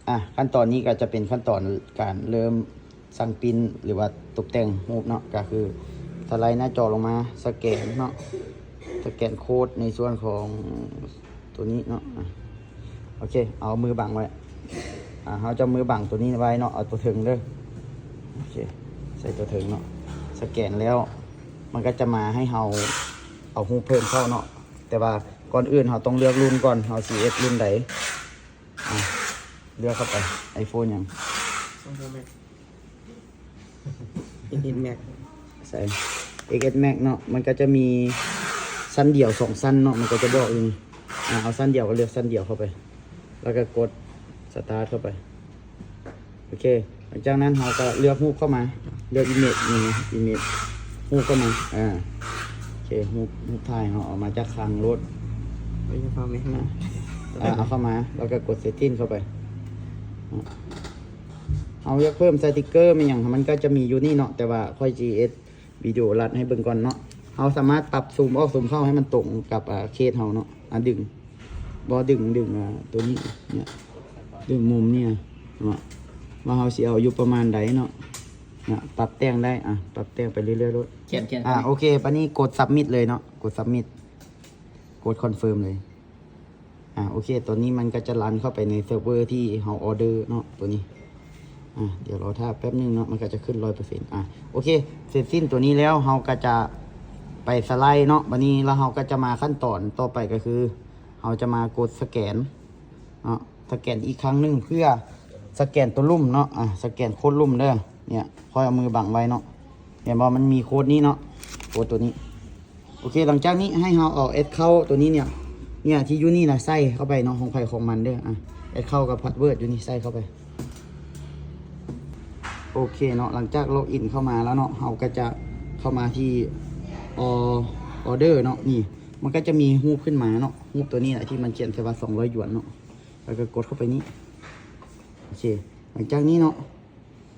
ອ່ະ ຂັ້ນຕອນນີ້ກໍຈະເປັນຂັ້ນຕອນການເລີ່ມສັ່ງປຣິ້ນ ຫຼືວ່າຕົກແຕ່ງຮູບເນາະ ກໍຄືສະໄລໜ້າຈໍລົງມາ ສະແກນເນາະ ສະແກນໂຄດໃນສ່ວນຂອງຕົວນີ້ເນາະ ອ່ະ ໂອເຄ ເອົາມືບັງໄວ້ ອ່າ ເຮົາຈະເອົາມືບັງຕົວນີ້ໄວ້ເນາະ ເອົາຕົວເທິງເດີ ໂອເຄ ໃສ່ຕົວເທິງເນາະ ສະແກນແລ້ວ ມັນກໍຈະມາໃຫ້ເຮົາເອົາຮູບເພີ່ມເຂົ້າເນາະ ແຕ່ວ່າກ່ອນອື່ນເຮົາຕ້ອງເລືອກລຸ້ນກ່ອນ ເຮົາຊິເຮັດລຸ້ນໃດ ອ່າ ເລືອກເຂົ້າໄປ ໄອໂຟນຫຍັງ Pro Max ເອັກເອັສ Max ໃສ່ ເອັກເອັສ Max ເນາະ ມັນກໍຈະມີຊັ້ນດຽວສອງຊັ້ນເນາະ ມັນກໍຈະບອກຢູ່ນີ້ ອ່າ ເອົາຊັ້ນດຽວ ກໍເລືອກຊັ້ນດຽວເຂົ້າໄປ ແລ້ວກໍກົດ Start ເຂົ້າໄປ ໂອເຄ ຫຼັງຈາກນັ້ນເຮົາກໍເລືອກຮູບເຂົ້າມາ ເລືອກ Image ນີ້ Image ຮູບເຂົ້າມາ ອ່າ ໂອເຄ ຮູບ ຮູບຖ່າຍເຮົາເອົາມາຈາກຄັງໂລດ ໄປເຂົ້າມາ ອ່າ ເອົາເຂົ້າມາ ແລ້ວກໍກົດ Setting ເຂົ້າໄປ ເຮົາຢາກເພີ່ມສະຕິກເກີແມ່ນຫຍັງ ມັນກໍຈະມີຢູ່ນີ້ເນາະ ແຕ່ວ່າຂ້ອຍຊິເຮັດ ວິດີໂອລັດໃຫ້ເບິ່ງກ່ອນເນາະ ເຮົາສາມາດປັບຊູມອອກຊູມເຂົ້າໃຫ້ມັນຕົງກັບ ອ່າ ເຄສເຮົາເນາະ ອ່າ ດຶງ ບໍ່ດຶງ ດຶງ ອ່າ ຕົວນີ້ ເນຍ ດຶງມຸມນີ້ເນາະ ວ່າເຮົາຊິເອົາຢູ່ປະມານໃດເນາະ ເນຍ ປັບແຕ່ງໄດ້ ອ່າ ປັບແຕ່ງໄປເລື້ອຍໆໂລດ ຂຽນ ຂຽນ ອ່າ ໂອເຄ ບາດນີ້ກົດ Submit ເລີຍເນາະ ກົດ Submit ກົດ Confirm ເລີຍ. ອ່າ ໂອເຄ ຕອນນີ້ມັນກໍຈະລັນເຂົ້າໄປໃນເຊີບເວີທີ່ເຮົາອໍເດີເນາະ ຕົວນີ້ ອ່າ ດຽວລໍຖ້າແປັບໜຶ່ງເນາະ ມັນກໍຈະຂຶ້ນຮ້ອຍເປີເຊັນ ອ່າ ໂອເຄ ເສັດສິ້ນຕົວນີ້ແລ້ວ ເຮົາກໍຈະໄປສະໄລເນາະ ບາດນີ້ແລ້ວເຮົາກໍຈະມາຂັ້ນຕອນຕໍ່ໄປ ກໍຄືເຮົາຈະມາກົດສະແກນເນາະ ສະແກນອີກຄັ້ງໜຶ່ງ ເພື່ອສະແກນຕົວລຸ່ມເນາະ ອ່າ ສະແກນໂຄດລຸ່ມເດີ ເນຍ ຂ້ອຍເອົາມືບັງໄວ້ເນາະ ເຫັນບໍ່ ມັນມີໂຄດນີ້ເນາະ ໂຄດຕົວນີ້ ໂອເຄ ຫຼັງຈາກນີ້ໃຫ້ເຮົາເອົາ Account ຕົວນີ້ເນຍ ເນຍ ທີ່ຢູ່ນີ້ນະ ໃສ່ເຂົ້າໄປເນາະ ຂອງໃຜຂອງມັນເດີ ອ່ະ Account ກັບ Password ຢູ່ນີ້ໃສ່ເຂົ້າໄປ ໂອເຄເນາະ ຫຼັງຈາກ log in ເຂົ້າມາແລ້ວເນາະ ເຮົາກໍຈະເຂົ້າມາທີ່ Or- Order ເນາະ ນີ້ ມັນກໍຈະມີຮູບຂຶ້ນມາເນາະ ຮູບຕົວນີ້ແຫຼະທີ່ມັນຂຽນໃສ່ວ່າສອງຮ້ອຍຢວນເນາະ ແລ້ວກໍກົດເຂົ້າໄປນີ້ ໂອເຄ ຫຼັງຈາກນີ້ເນາະ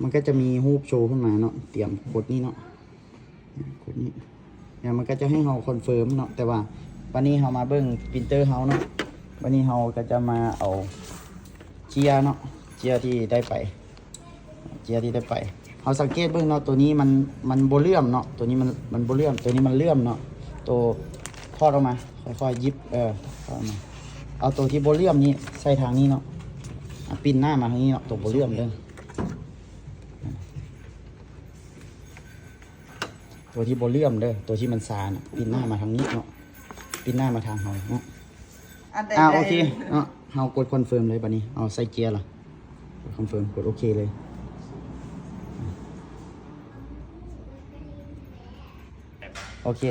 ມັນກໍຈະມີຮູບໂຊຂຶ້ນມາເນາະ ຕຽມກົດນີ້ເນາະ ກົດນີ້ ແລ້ວມັນກໍຈະໃຫ້ເຮົາ confirm ເນາະ ແຕ່ວ່າບາດນີ້ເຮົາມາເບິ່ງ printer ເຮົາເນາະ ບາດນີ້ເຮົາກໍຈະມາເອົາເຈ້ຍເນາະ ເຈ້ຍທີ່ໄດ້ໄປ ເຈ້ຍທີ່ໄດ້ໄປ ເຮົາສັງເກດເບິ່ງເນາະ ຕົວນີ້ມັນ ມັນບໍ່ເຫຼື້ອມເນາະ ຕົວນີ້ມັນ ມັນບໍ່ເຫຼື້ອມ ຕົວນີ້ມັນເຫຼື້ອມເນາະ ໂຕ ຖອດອອກມາ ຄ່ອຍໆຫຍິບ ເອີ ຖອດອອກມາ ເອົາໂຕທີ່ບໍ່ເຫຼື້ອມນີ້ໃສ່ທາງນີ້ເນາະ ອ່ະ ປິ່ນໜ້າມາທາງນີ້ເນາະ ໂຕບໍ່ເຫຼື້ອມເດີ ຕົວທີ່ບໍ່ເຫຼື້ອມເດີ ຕົວທີ່ມັນຊານະ ປິ່ນໜ້າມາທາງນີ້ເນາະ ປິ່ນໜ້າມາທາງເຮົາເນາະ ອັນໃດ ອ່າ ໂອເຄເນາະ ເຮົາກົດ confirm ເລີຍບາດນີ້ ເອົາໃສ່ເຈ້ຍລະ ກົດ confirm ກົດໂອເຄເລີຍ ໂອເຄ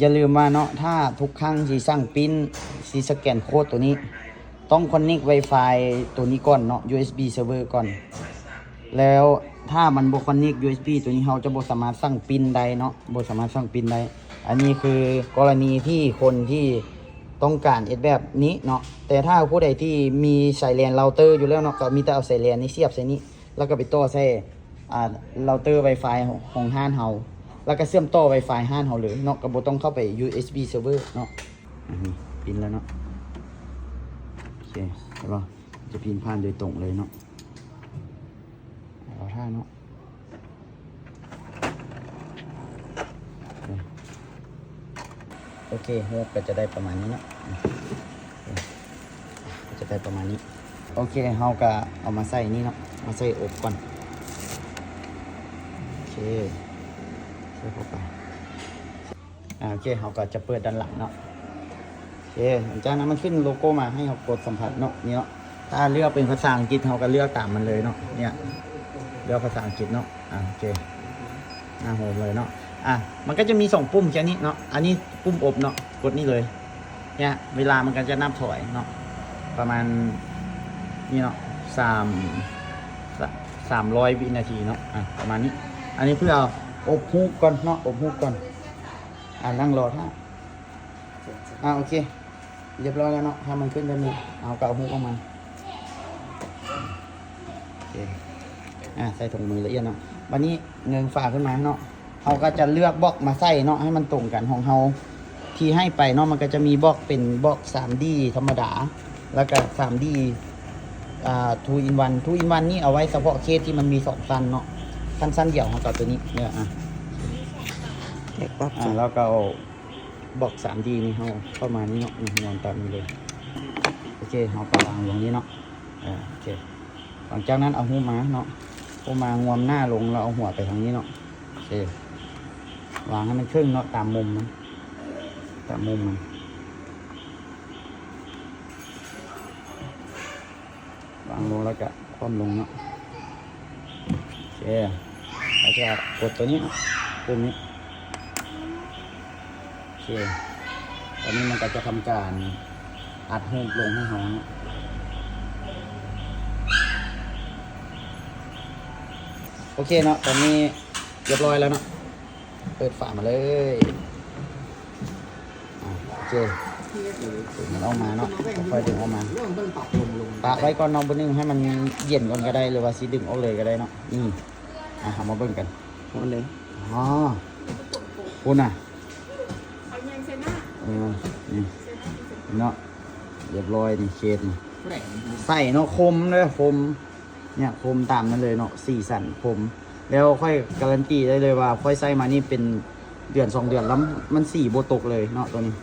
ຢ່າລືມວ່າເນາະ ຖ້າທຸກຄັ້ງທີ່ສັ່ງປຣິ້ນ ຊິສະແກນໂຄດຕົວນີ້ ຕ້ອງ connect Wi-Fi ຕົວນີ້ກ່ອນເນາະ ຢູເອັສບີ server ກ່ອນ ແລ້ວຖ້າມັນບໍ່ connect ຢູເອັສບີ ຕົວນີ້ ເຮົາຈະບໍ່ສາມາດສັ່ງປຣິ້ນໄດ້ເນາະ ບໍ່ສາມາດສັ່ງປຣິ້ນໄດ້ ອັນນີ້ຄືກໍລະນີທີ່ຄົນທີ່ຕ້ອງການເຮັດແບບນີ້ເນາະ ແຕ່ຖ້າຜູ້ໃດທີ່ມີສາຍແລນ router ຢູ່ແລ້ວເນາະ ກໍມີແຕ່ເອົາສາຍແລນນີ້ສຽບໃສ່ນີ້ ແລ້ວກໍໄປຕໍ່ໃສ່ ອ່າ ເຣົາເຕີ Wi-Fi ຂອງ ຂອງຮ້ານເຮົາ ແລ້ວກໍເຊື່ອມຕໍ່ Wi-Fi ຮ້ານເຮົາເລີຍເນາະ ກໍບໍ່ຕ້ອງເຂົ້າໄປ ຢູເອັສບີ server ເນາະ ອັນນີ້ປຣິ້ນແລ້ວເນາະ ໂອເຄ ເຫັນບໍ່ ຈະປຣິ້ນຜ່ານໂດຍຕົງເລີຍເນາະ ລໍຖ້າເນາະ ໂອເຄ ຮູບກໍຈະໄດ້ປະມານນີ້ເນາະ ກໍຈະໄດ້ປະມານນີ້ ໂອເຄ ເຮົາກໍເອົາມາໃສ່ນີ້ເນາະ ມາໃສ່ອົບກ່ອນ ໂອເຄ ໃສ່ເຂົ້າໄປ ອ່າ ໂອເຄ ເຮົາກໍຈະເປີດດ້ານຫຼັງເນາະ ໂອເຄ ຫຼັງຈາກນັ້ນມັນຂຶ້ນໂລໂກ້ມາ ໃຫ້ເຮົາກົດສຳຜັດເນາະ ນີ້ເນາະ ຖ້າເລືອກເປັນພາສາອັງກິດ ເຮົາກໍເລືອກຕາມມັນເລີຍເນາະ ເນຍ ເລືອກພາສາອັງກິດເນາະ ອ່າ ໂອເຄ ໜ້າໂຮມເລີຍເນາະ ອ່າ ມັນກໍຈະມີສອງປຸ່ມແຄ່ນີ້ເນາະ ອັນນີ້ປຸ່ມອົບເນາະ ກົດນີ້ເລີຍ ເນຍ ເວລາມັນກໍຈະນັບຖອຍເນາະ ປະມານນີ້ເນາະ ສາມ ສາມຮ້ອຍວິນາທີເນາະ ອ່າ ປະມານນີ້ ອັນນີ້ເພື່ອອົບຮູບກ່ອນເນາະ ອົບຮູບກ່ອນ ອ່າ ນັ່ງລໍຖ້າ ອ່າ ໂອເຄ ຮຽບຮ້ອຍແລ້ວເນາະ ຖ້າມັນຂຶ້ນແບບນີ້ ເຮົາກໍເອົາຮູບອອກມາ ໂອເຄ ອ່າ ໃສ່ຖົງມືລະອຽດເນາະ ບາດນີ້ເງີຍຝາຂຶ້ນມາເນາະ ເຮົາກໍຈະເລືອກບລັອກມາໃສ່ເນາະ ໃຫ້ມັນຕົງກັນຂອງເຮົາທີ່ໃຫ້ໄປເນາະ ມັນກໍຈະມີບລັອກເປັນບລັອກສາມດີທຳມະດາ ແລ້ວກໍສາມດີ ອ່າ ທູອິນວັນ ທູອິນວັນນີ້ເອົາໄວ້ສະເພາະເຄສທີ່ມັນມີສອງຊັ້ນເນາະ ຊັ້ນ ຊັ້ນດຽວ ເຮົາກໍເອົາຕົວນີ້ເນາະ ອ່າ ແກະປັບ ອ່າ ແລ້ວກໍເອົາບລັອກສາມດີນີ້ ເຮົາເຂົ້າມານີ້ເນາະ ນີ້ ງວມຕາມນີ້ເລີຍ ໂອເຄ ເຮົາກໍວາງລົງນີ້ເນາະ ເອີ ໂອເຄ ຫຼັງຈາກນັ້ນເອົາຮູບມາເນາະ ຮູບມາງວມໜ້າລົງ ແລ້ວເອົາຫົວໄປທາງນີ້ເນາະ ໂອເຄ ວາງໃຫ້ມັນເຄິ່ງເນາະ ຕາມມຸມມັນ ຕາມມຸມມັນ ວາງລົງແລ້ວກະຄວ່ຳລົງເນາະ ໂອເຄ ແລ້ວກະກົດຕົວນີ້ເນາະ ຕົວນີ້ ໂອເຄ ຕອນນີ້ມັນກໍຈະທຳການອັດຮູບລົງໃຫ້ເຮົາເນາະ ໂອເຄເນາະ ຕອນນີ້ຮຽບຮ້ອຍແລ້ວເນາະ ເປີດຝາມາເລີຍ ອ່າ ໂອເຄ ດຶງມັນອອກມາເນາະ ຄ່ອຍດຶງອອກມາ ປະໄວ້ກ່ອນເນາະ ບໍ່ໜຶ່ງໃຫ້ມັນເຢັນກ່ອນກໍໄດ້ ຫຼືວ່າຊິດຶງອອກເລີຍກໍໄດ້ເນາະ ນີ້ ອ່າ ເຮົາມາເບິ່ງກັນ ເອົາເລີຍ ອໍ ພຸ້ນນະ ເອີ ນີ້ເນາະ ຮຽບຮ້ອຍນີ້ ເຄສນີ້ ໃສ່ເນາະ ຄົມເດີ ຄົມ ເນຍ ຄົມຕາມນັ້ນເລີຍເນາະ ສີສັນຄົມ ແລ້ວຂ້ອຍກາຣັນຕີໄດ້ເລີຍວ່າ ຂ້ອຍໃຊ້ມານີ້ເປັນເດືອນສອງເດືອນແລ້ວ ມັນສີບໍ່ຕົກເລີຍເນາະ ໂຕນີ້